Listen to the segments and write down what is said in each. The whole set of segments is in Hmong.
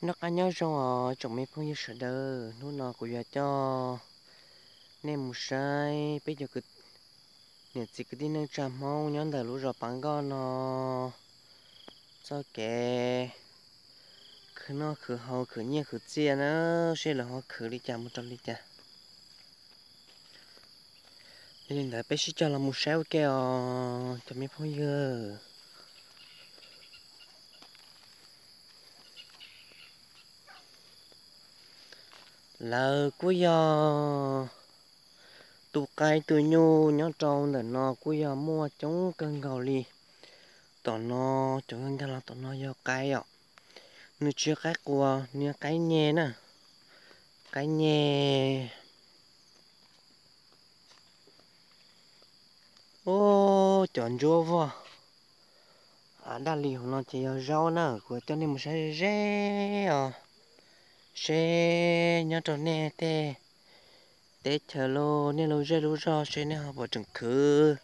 Noj qab nyob zoo os tsoom me phooj ywg sawv daws, hnub no kuv yuav coj nej mus saib peb cov niam txiv kwv tij neej tsa Hmoob nyob ntawm lub zos Pav Nkoj no txoj kev khwv noj khwv haus khwv nyiaj khwv txiaj na, seb lawv ho khwv li cas mus rau li cas. Yog li ntawd peb sib cog los mus saib ua ke os cov me phooj ywg. Lawv kuj yog tu qaib tu nyuj nyob rau ntawm no kuj yog muaj coob kawg nkaus li. Tom no cov nkag los tom no yog qaib os. Nws tsis yog qaib qua, nws yog qaib nyeg na. Qaib nyeg. Ub, cov ntsuab vog av daj li hauv no ces yog zaub na, kuv coj nej mus saib ze ze os, seb nyob rau nej tej teb chaws los nej lub zej lub zog seb nej ho puas tseem khwv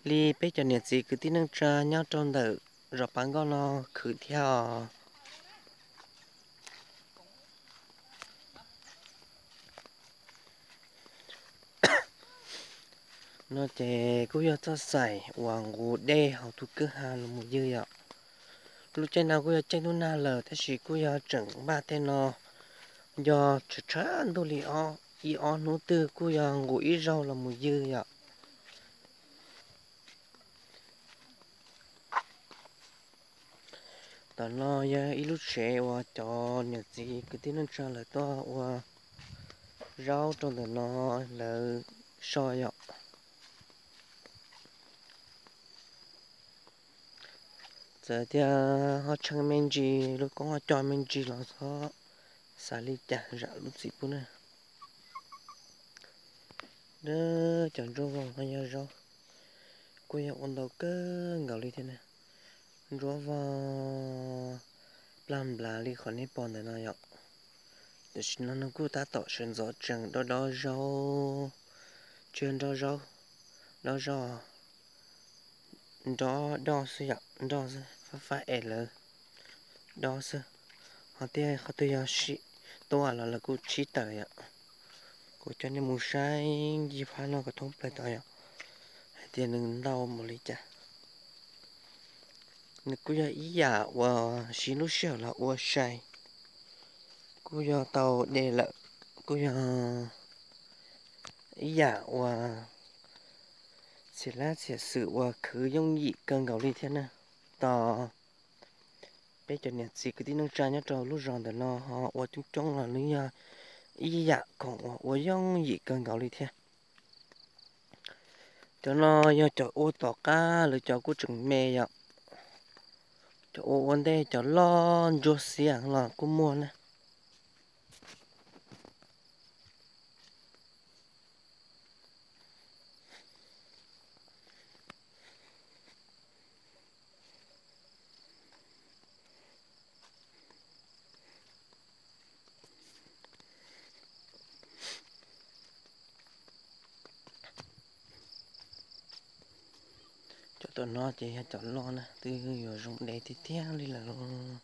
li peb cov niam txiv kwv tij neej tsa nyob rau ntawm zos Pav Nkoj no khwv thiab os. No ces kuj yog txoj xaim uas nqus dej hauv tus kwj ha los mus ywg yom. Lub caij no kuj yog caij ntuj nag lawm tab sis kuj yog tseem npaj tej no, yog tshav tshav ntuj li ib ob hnub twg kuj yog nqus ib zaug los mus ywg yom. Tom no yog ib lub tsev uas cov niam txiv kwv tij neej tsa lawv tuaj ua zaub rau ntawm no lawv so yom. Txawm tias ho tshee me ntsis, lub koob ho co me ntsis los txhob xav li cas zam lub txim pub na. Cov ntsuab vog no yog zaub, kuj yog ua ntau kawg nkaus li thiab na. Ntsuab vog plag nplas li qhov nej pom ntawm no yom. Tam sim no nws kuj tab tom sawv ntxov tsees dob dob zaub, tsis yog nroj zaub, dob zaub, nroj doj xwb yom, nroj xwb, fab fab es lawv dob xwb. Ho tej qhov twg yog sib tuaj los lawv kuj tshib tawm yom. Kuv coj nej mus saib ncig phab no kom thoob plaws tod yom, hais tias nws ntau npaum li cas. Nws kuj yog ib yam uas siv lub sij hawm los ua sai, kuj yog tau de lawm, kuj yog ib yam uas txhia lab txhia xwm uas khwv yooj yim kawg nkaus li thiab na. Tos peb cov niam txiv kwv tij neej tsa nyob rau lub zos ntawm no ho ua coob coob los nws yog ib yam khoom uas ua yooj yim kawg nkaus li thiab. Cov no yog cov ua tom qab, lawv cov kuj tseem me yom. Cov ua ua ntej cov loj ntsuab xiab los kuj muaj na. Cov tom no ces yog cov loj na, twb yuav zoo de tiag tiag li lawm.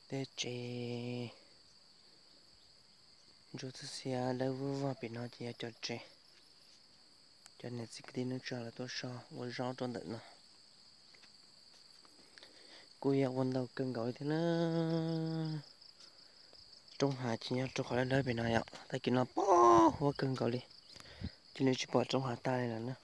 Tej tsev ntsuab txhab xiab dawb vog vog pem no ces yog cov tsev cov niam txiv kwv tij neej tsa lawv tuaj so ua zaub rau ntawm no. Kuj yog ua ntau kawg nkaus li thiab na. Roob hav ces nyob rau qhov dawb dawb pem no yom, tag kis no pob huab kawg nkaus li, cia li tsis pom roob hav tag li lawm na.